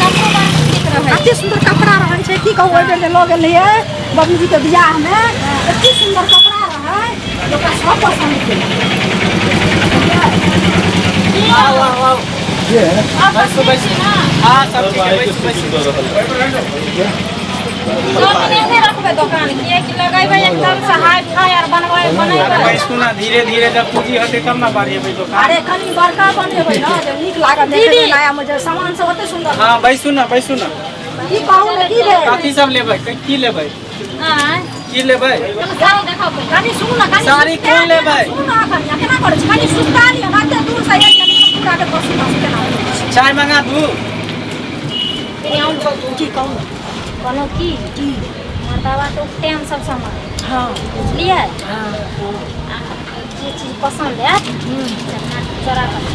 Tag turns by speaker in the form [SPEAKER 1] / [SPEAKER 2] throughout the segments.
[SPEAKER 1] कपड़ो बड़ नीक रहै।
[SPEAKER 2] कते सुन्दर कपड़ा रहै छै, की कहू, ओहि बेर जे लऽ गेल रहियै बबलू जी के बियाह मे, एते सुन्दर कपड़ा रहै जे ओकरा सब पसन्द केलक।
[SPEAKER 3] आओ आओ आओ।
[SPEAKER 1] और सब
[SPEAKER 3] बैसू
[SPEAKER 1] ठीक
[SPEAKER 3] बैसू।
[SPEAKER 1] छी ना?
[SPEAKER 3] हाँ, सब ठीक है, बैसू बैसू।
[SPEAKER 1] सब दिन एहने रखबै दोकान, किएकि लगेबै एकदम से हाई फाई आर बनबै बनेबै।
[SPEAKER 3] बैसू ना, धीरे धीरे जब पूंजी होतै तब ना बढ़ेबै दोकान।
[SPEAKER 2] अरे कनी बड़का बनेबै ने जे नीक लागत देखैमे।
[SPEAKER 1] दीदी।
[SPEAKER 2] नया मे जे सामान सब ओते सुन्दर।
[SPEAKER 3] हाँ, बैसू ना बैसू ना।
[SPEAKER 2] की कहू ने, की भेल?
[SPEAKER 3] कथी सब लेबै? की लेबै?
[SPEAKER 1] आँय?
[SPEAKER 3] की लेबै?
[SPEAKER 1] कनी साड़ी देखाउ पहिले।
[SPEAKER 2] कनी सुनू ने, कनी
[SPEAKER 3] साड़ी
[SPEAKER 2] सुस्ता
[SPEAKER 3] कोन
[SPEAKER 2] लिअ ने,
[SPEAKER 3] लेबै?
[SPEAKER 2] सुनू ने, कनिया केना करै छी, कनी सुस्ता लिअ ने, एते दूर से एलियै ने, पूरा के पसीना से केना होइ छै।
[SPEAKER 3] चाय मंगा दू?
[SPEAKER 1] दीदी, हम
[SPEAKER 2] की कहू?
[SPEAKER 1] कहलहुँ की
[SPEAKER 2] की?
[SPEAKER 1] मर्दाबा तऽ उपटाएम सब सामान।
[SPEAKER 2] हाँ।
[SPEAKER 1] बुझलियै?
[SPEAKER 2] हाँ।
[SPEAKER 1] आ जे चीज पसन्द आयत से अपना चोरा कऽ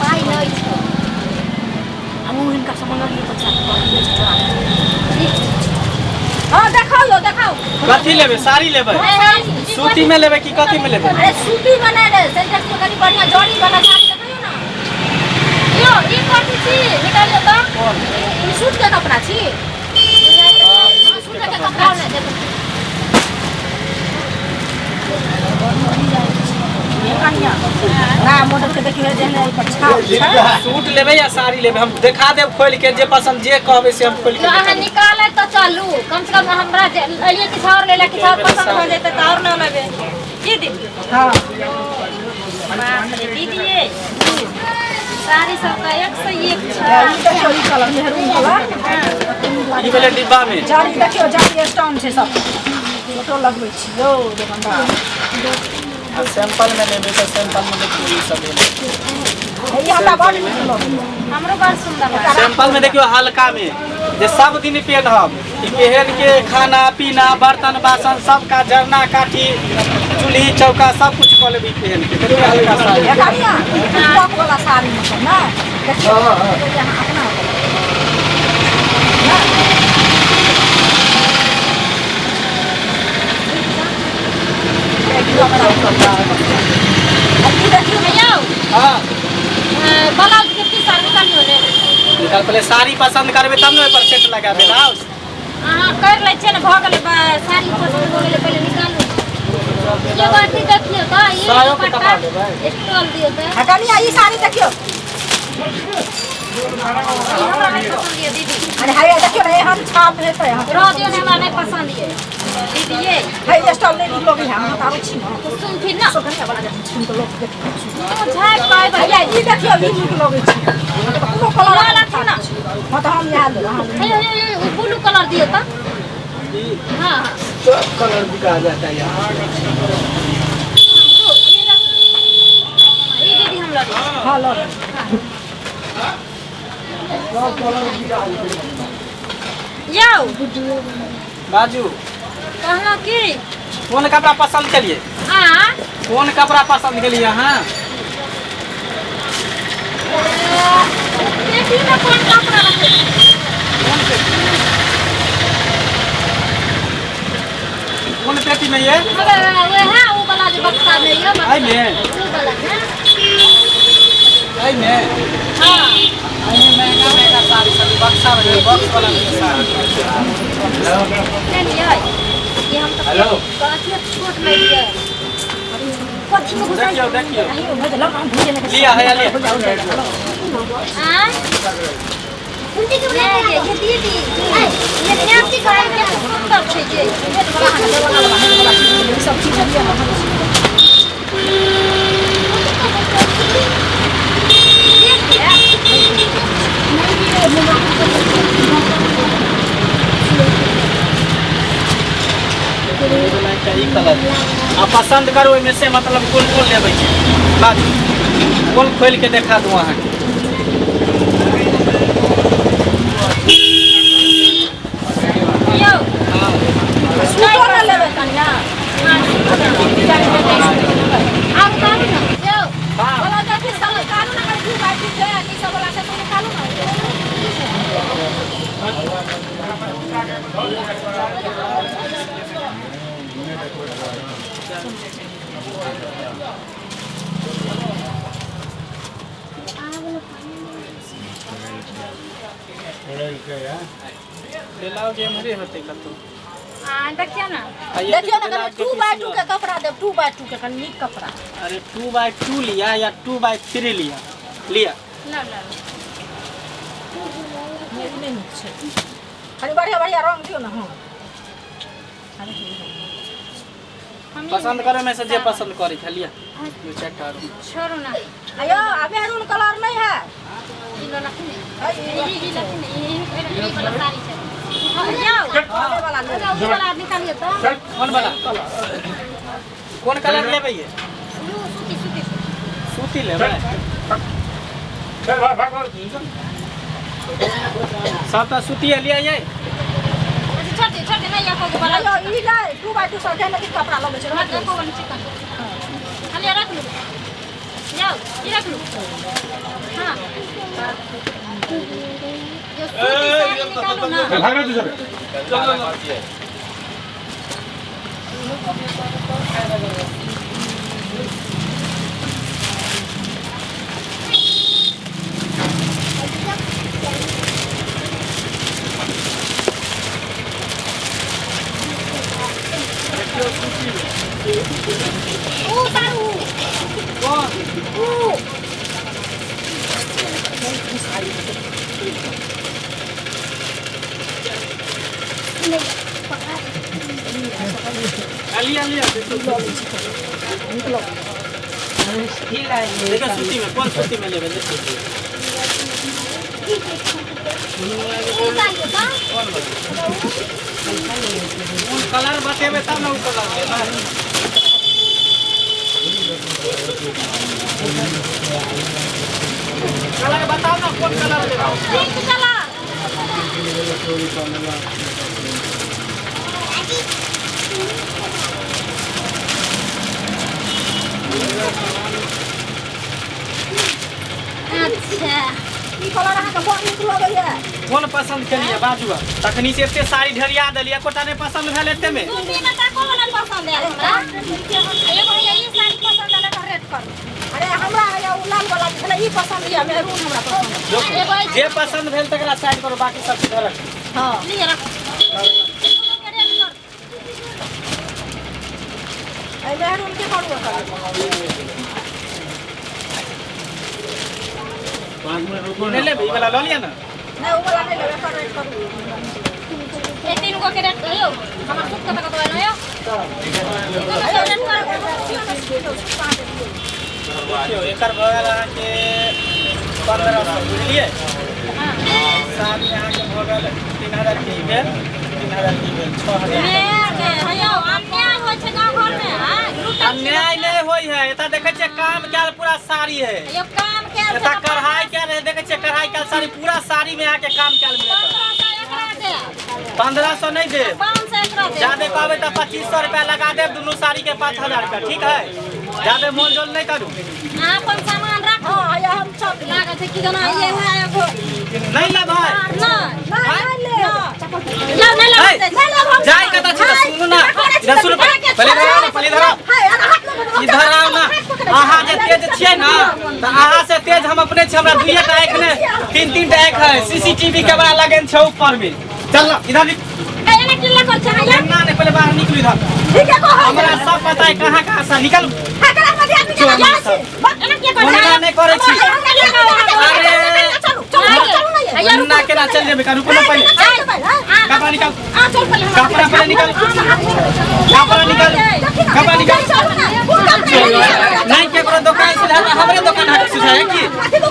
[SPEAKER 1] पाइ नहि छै।
[SPEAKER 2] हमहूँ हिनका से मंगलियै पैसा तऽ कहलियै जे चोरा कऽ।
[SPEAKER 1] ठीक छै।
[SPEAKER 2] हाँ, देखाउ यौ, देखाउ।
[SPEAKER 3] कथी लेबै? साड़ी लेबै? सूती में लेबै कि कथी में लेबै?
[SPEAKER 2] अरे सूती बना दे सेंटेक्स में, कनी बढ़िया जड़ी वाला साड़ी देखियौ ने।
[SPEAKER 1] यौ, ई कथी छी? निकालियौ तऽ।
[SPEAKER 3] कोन?
[SPEAKER 2] ई सूट के कपड़ा छी। हाँ, सूट के कपड़ा
[SPEAKER 1] देखाउ ने, देखू।
[SPEAKER 2] कनिया, नया मॉडल के देखियौ, जेहने एहि पर छाप छै।
[SPEAKER 3] सूट लेबै या साड़ी लेबै? हम देखा देब खोलि के, जे पसंद जे कहबै से हम खोलि के
[SPEAKER 1] यौ, अहाँ
[SPEAKER 3] देखा देब।
[SPEAKER 1] निकालै तऽ चलू, कम से कम हमरा जे एलियै किछु आओर लै लए, किछु आओर पसन्द भऽ जेतै तऽ आओर लऽ लेबै। की दीदी?
[SPEAKER 2] हाँ।
[SPEAKER 1] बाप रे दीदी, ये साड़ी सब तऽ एक से एक छै।
[SPEAKER 2] ई देखियौ, ई कलर मेहरून कलर।
[SPEAKER 3] ई भेलै डिब्बा में।
[SPEAKER 2] जड़ी देखियौ, जड़ी स्टोन छै सब, फोटो लगबै छी यौ दोकानदार।
[SPEAKER 3] आ सैंपल में लेबै तऽ सैंपल में देखियौ, ई सब भेलै।
[SPEAKER 2] ई हमरा बड़ नीक लगैया।
[SPEAKER 1] हमरो बड़ सुन्दर लागल।
[SPEAKER 3] सैंपल में देखियौ, हल्का में जे सब दिन पेनहब। ई पहन के खाना पीना, बर्तन बासन सब काज, जरना काठी, चूल्ही चौका सब कुछ कऽ लेबै ई पहन के। कते हल्का साड़ी।
[SPEAKER 2] हे कनिया, ई पक वाला साड़ी मतलब ने देखियौ यहाँ अपना ने। देखियौ हमरा आ ई देखियौ।
[SPEAKER 1] यौ।
[SPEAKER 3] हाँ।
[SPEAKER 1] ब्लाउज के पीस आर निकालियौ ने।
[SPEAKER 3] निकाल, पहले साड़ी पसंद करबै तब ने ओहि पर सेट लगाबै ब्लाउज।
[SPEAKER 1] अहाँ कर लै छियै ने, भऽ गेलै, साड़ी पसन्द भऽ गेलै, पहिले निकालू। एगो अथी देखियौ तऽ ई
[SPEAKER 3] सायो के
[SPEAKER 1] दुपट्टा
[SPEAKER 3] कपड़ा लेबै?
[SPEAKER 1] स्टॉल दियौ तऽ।
[SPEAKER 2] आ कनिया, ई साड़ी देखियौ।
[SPEAKER 1] ई हमरा नहि पसन्द यऽ दीदी।
[SPEAKER 2] अरे हाय, देखियौ ने, एहन छाप हेतै अहाँ?
[SPEAKER 1] रह दियौ ने, हमरा नहि पसन्द यऽ दीदी ये।
[SPEAKER 2] हे, स्टॉल नहि नीक लगै है, अहाँ तऽ आबै छी ने।
[SPEAKER 1] सुनथिन ने।
[SPEAKER 2] सोकनिया वाला जे सुनि कऽ लोक देखै छै।
[SPEAKER 1] झाँपि पाइबै।
[SPEAKER 2] भैया, ई देखियौ, ई नीक लगै छै, कोनो कलर।
[SPEAKER 1] लाल अथी ने।
[SPEAKER 2] हँ, तऽ हम इएह लेब, अहाँ लेब।
[SPEAKER 1] हे हे हे, ओ ब्लू कलर दियौ तऽ। हाँ हाँ।
[SPEAKER 3] सब कलर बिका जाता है यहाँ।
[SPEAKER 1] ई रख- ई दीदी, हम लऽ लेब।
[SPEAKER 2] हाँ, लऽ लेब।
[SPEAKER 3] सब कलर बिका
[SPEAKER 1] यौ।
[SPEAKER 3] बाजू।
[SPEAKER 1] कहलहुँ की
[SPEAKER 3] कोन कपड़ा पसंद केलिए?
[SPEAKER 1] आ
[SPEAKER 3] कोन कपड़ा पसंद केलिए अहाँ?
[SPEAKER 1] पेटीमे कोन कपड़ा रखै छी?
[SPEAKER 3] कोन पेटी? कोन पेटी में ये?
[SPEAKER 1] हवे वएह ओ वाला जे बक्सा मे यऽ बक्सा।
[SPEAKER 3] एहिमे?
[SPEAKER 1] ओ वाला है।
[SPEAKER 3] एहिमे?
[SPEAKER 1] हाँ।
[SPEAKER 3] एहिमे महंगा महंगा साड़ी सब बक्सा में, बॉक्स वाला में साड़ी।
[SPEAKER 1] नहि लियै ई, हम तऽ
[SPEAKER 3] हेलो।
[SPEAKER 1] अथी छोट नहि लियै, कथी में घुसाइ?
[SPEAKER 3] देखियौ देखियौ।
[SPEAKER 2] अहीं भेजलक, हम भुजे नहि।
[SPEAKER 3] लिअ, हैया लिअ।
[SPEAKER 1] आँय ये ये दीदी, ये फैंसी कलर के सुन्दर छै ये।
[SPEAKER 2] ई सब चीज लिअ ने।
[SPEAKER 1] देख।
[SPEAKER 3] ई वाला एकटा ई कलर आ पसंद करू ओहिमे से, मतलब कोन कोन लेबै छै बाजू, कोन खोलि के देखा दू अहाँके?
[SPEAKER 1] यौ।
[SPEAKER 3] हाँ।
[SPEAKER 2] सूटो ने लेबै कनिया?
[SPEAKER 1] आब काटू ने यौ।
[SPEAKER 3] हाँ।
[SPEAKER 2] बोला देखी सब निकालू ने, अगर दू बाई दू छै, ई सब वाला छै तऽ निकालू ने।
[SPEAKER 3] ब्लाउज एम्हरे होतै कतौ।
[SPEAKER 1] आ देखियौ ने।
[SPEAKER 3] आ ये
[SPEAKER 2] देखियौ ने कनि
[SPEAKER 3] ब्लाउज के
[SPEAKER 2] 2 बाय
[SPEAKER 3] पीस
[SPEAKER 2] 2
[SPEAKER 3] लिअ।
[SPEAKER 2] के कपड़ा देब, 2 बाय 2 के कनि नीक कपड़ा।
[SPEAKER 3] अरे 2 बाय 2 लिया या 2 बाय 3 लिया? लिया।
[SPEAKER 1] ल ल।
[SPEAKER 2] नहि, ई नहि नीक छै, कनि बढ़िया बढ़िया रंग दियौ ने। हँ,
[SPEAKER 1] हम ई
[SPEAKER 3] पसंद करे में से जे पसंद करे छै लिया, दू चारि टा आरो।
[SPEAKER 1] छोड़ू ना।
[SPEAKER 2] आयो, आ मेरून कलर नहि है?
[SPEAKER 1] ई ल लखनी।
[SPEAKER 2] है,
[SPEAKER 1] ई ई लखनी, ई ई वाला साड़ी छै। जाओ।
[SPEAKER 2] ई वाला ले।
[SPEAKER 1] उ वाला निकालियो तऽ।
[SPEAKER 3] कोन वाला, कोन कलर लेबै ये?
[SPEAKER 1] उ सूती सूती।
[SPEAKER 3] सूती लेबै?
[SPEAKER 4] चल भाग भाग भाग।
[SPEAKER 3] सब तऽ सूती लिया ये।
[SPEAKER 1] अच्छा, छोड़ दे छोड़ दे, नहीं एको वाला।
[SPEAKER 2] आयो, ई ले 2 बाय 2 सब केहन नीक कपड़ा लगै छै।
[SPEAKER 1] रख एको वाला चिकन खाली रख लू। जाओ, ई रख लू। हाँ, ये सूती साड़ी निकालू ना।
[SPEAKER 4] चल भाग ना तू सब।
[SPEAKER 1] उ तारू।
[SPEAKER 3] कोन?
[SPEAKER 1] उ।
[SPEAKER 3] आ लिया लिया। देखियौ सूती में, कोन सूती में लेबै देखियौ।
[SPEAKER 1] उ चाहिए तऽ।
[SPEAKER 3] कोन वाला, कोन कलर बतेबै तब ने उ कलर लेबै। कलर बताउ ने, कोन कलर लेबै?
[SPEAKER 1] Pink colour. अच्छा।
[SPEAKER 2] ई कलर अहाँके बड़ नीक लगैया।
[SPEAKER 3] कोन पसंद केलियै बाजू? तखनी से एते साड़ी ढेरिया देलियै, एकोटा नहि पसंद भेल एते में?
[SPEAKER 1] सूती में तऽ एको वाला पसंद आयल हमरा। एगो हैया ई साड़ी पसंद आयल तऽ रेट करू।
[SPEAKER 2] अरे हमरा हैया उ लाल वाला जे छलै ई पसंद यऽ, मेरून हमरा पसंद यऽ।
[SPEAKER 1] एगो
[SPEAKER 3] जे पसंद भेल तकरा साइड करू, बाकी सब चीज रखू।
[SPEAKER 2] हँ।
[SPEAKER 1] लिअ, रखू। रेट करू।
[SPEAKER 2] एहि मेरून के करू एकर?
[SPEAKER 3] नहि लेबै? ई वाला लऽ लिअ ने।
[SPEAKER 2] नहि, उ वाला नहि लेबै, एकर रेट करू।
[SPEAKER 1] ए तीन गो के रेट कहियौ। हमर सूत कतऽ कतऽ एलौ यौ? तीनू के रेट करू।
[SPEAKER 3] देखियौ, एकर भऽ गेल अहाँके 1500, बुझलियै? साड़ी अहाँके भऽ गेल 3000 के, ई भेल 3000 के, ई भेल 6000।
[SPEAKER 1] हैयौ, अन्याय होइ छै गाँव घरमे, आँय? लूटै छै।
[SPEAKER 3] अन्याय नहि होइ है, एतऽ देखै छियै काम कयल पूरा साड़ी है।
[SPEAKER 1] हैयौ, काम कयल छै
[SPEAKER 3] एतऽ
[SPEAKER 1] तऽ
[SPEAKER 3] कढ़ाई कयल है, देखै छियै कढ़ाई कयल साड़ी, पूरा साड़ी में अहाँके काम कयल मिलत।
[SPEAKER 1] 1500 एकरा देब।
[SPEAKER 3] 1500 नहि देब।
[SPEAKER 1] 500 एकरा देब।
[SPEAKER 3] ज्यादे कहबै तऽ 2500 रुपया लगा देब, दुनू साड़ी के 5000 रुपया। ठीक है, ज्यादे मोल जोल नहि करू।
[SPEAKER 1] अहाँ अपन सामान राखू।
[SPEAKER 2] हँ, हैया हम चल।
[SPEAKER 1] लागल छै कि जेना ये है एगो।
[SPEAKER 3] नहि लेबै?
[SPEAKER 1] नहि।
[SPEAKER 2] नहि, नहि लेब।
[SPEAKER 1] लाउ, नहि
[SPEAKER 3] है,
[SPEAKER 1] लेबै।
[SPEAKER 2] नहि लेब हम।
[SPEAKER 3] जाय कतऽ छी तऽ सुनू ना, इधर सुनू, पहिले इधर आउ ना, पहिले इधर आउ।
[SPEAKER 2] हाय, अरे हाथ लगो।
[SPEAKER 3] इधर आउ ना। अहाँ जे तेज छियै ना, तऽ अहाँ से तेज हम अपने छी। हमरा दुइये टा आँखि नहि, तीन तीन टा आँखि है, सीसीटीवी कैमरा लगेन छै ऊपर में। चल ना इधर निक-
[SPEAKER 1] एना किल्ला कर छै हैया?
[SPEAKER 3] ना नहीं, पहले बाहर निकलू इधर।
[SPEAKER 2] ठीक है, कहै।
[SPEAKER 3] हमरा सब पता है कहाँ कहाँ से निकल।
[SPEAKER 2] एकरा मध्य आदमी के
[SPEAKER 3] चोर
[SPEAKER 2] जाइ
[SPEAKER 3] सब।
[SPEAKER 2] छै।
[SPEAKER 1] एना किया कर
[SPEAKER 3] हुनका नहि करै छी।
[SPEAKER 1] अरे
[SPEAKER 2] चलू चलू चलू ना ये।
[SPEAKER 1] हैया, रुकू।
[SPEAKER 3] ना केना चल जेबै? रुकू ना पहिले।
[SPEAKER 2] चल जेबै, हाँ?
[SPEAKER 3] कपड़ा निकाल।
[SPEAKER 1] आ चल पहिले हमरा।
[SPEAKER 3] कपड़ा पहिले निकाल, कपड़ा निकाल, कपड़ा निकाल। नहीं केकरो दुकान सुझा, हमरे दुकान हट सुझा है की?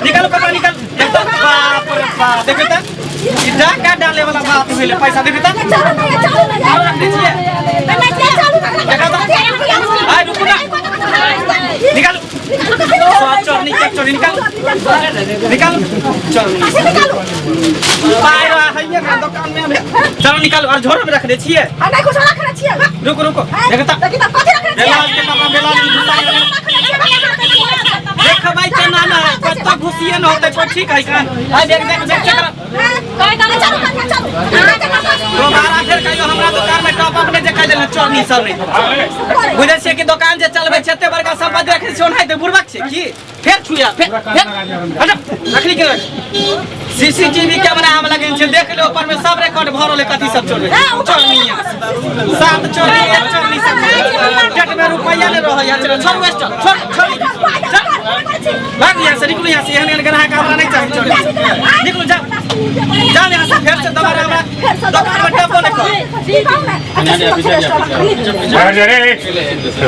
[SPEAKER 3] निकालो कपड़ा, निकाल। देख तो, बाप रे बाप, देखो त, ई डाका डाले वाला बात भेलै। पैसा देखो त, और रख दै छियै। देखो त, आइ रुकू ना, निकाल। सौ चोरनी के चोरी, निकाल निकाल चल पाय हइये ना दुकान में। चलो निकाल, और झोरा में रख दे छियै। रुको रुको, देखो त, बेलाउज के कपड़ा, बेलाउज में घुसा। देखबै केना ना है, कतऽ घुस सीएन होतै कोई ठीक है कान हाय देख देख देख चेक कर। दोबारा फेर कहियो हमरा दुकान में टॉप अप नहि जे कहि देलहुँ चोरनी सब नहि बुझै छियै कि दोकान जे चलबै छै एते बड़का सम्पत्ति रखै छै ओनाहिते बुड़बक छै की फेर छुया फेर फेर हट रखली के रख सीसीटीवी कैमरा हम लगेने छै देख ले ऊपर में सब रिकॉर्ड भऽ रहल है कथी सब चोरबै चोरनी सात चोरनी एक चोरनी सब पेट में रुपैया नहि रहै है चलो छोड़ू स्टॉल छोड़ छोड़ चल भाग यहाँ से निकलू यहाँ से एहन एहन ग्राहक हमरा नहि चाही चोरी निकलू जाओ जाओ यहाँ से फेर से दोबारा हमरा दोकान में टपो नहि करू
[SPEAKER 4] भाग जा रे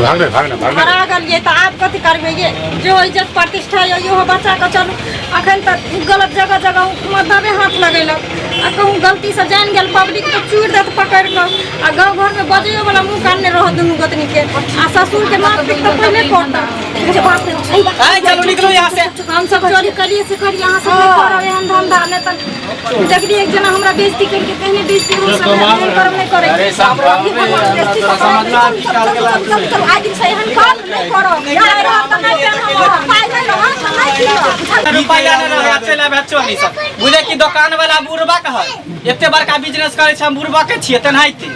[SPEAKER 4] भाग रे भाग ना भाग ना।
[SPEAKER 1] हरा गेलियै तऽ आब कथी करबै ये जो इज्जत प्रतिष्ठा यऽ इहो बचा कऽ चलू। अखन तऽ गलत जगह जगह मर्दबे हाथ लगेलक आ कहूँ गलतीसँ जानि गेल पब्लिक तऽ चूरि देत पकड़ि कऽ आ गाँव घरमे बजैयो वाला मुँह कान नहि रहत दुनू गोतनीके आ ससुरके माथ पीट तऽ पहिले पड़त।
[SPEAKER 3] आइ चलू निकलू यहाँ से।
[SPEAKER 1] हम सब चोरी करिए से करिए अहाँ सब नहि करब एहन धंधा नहि तऽ देखलियै एक जना हमरा बेइज्जती करके तेहने बेइज्जती हम सब एहन करब नहि करै।
[SPEAKER 3] रुपैया नहि रहै चलि आबै चोरनी सब बुझे कि दोकान वाला बुढ़बा के है एते बड़का बिजनेस करै छै हम बुढ़बा के छियै तेनाहिते।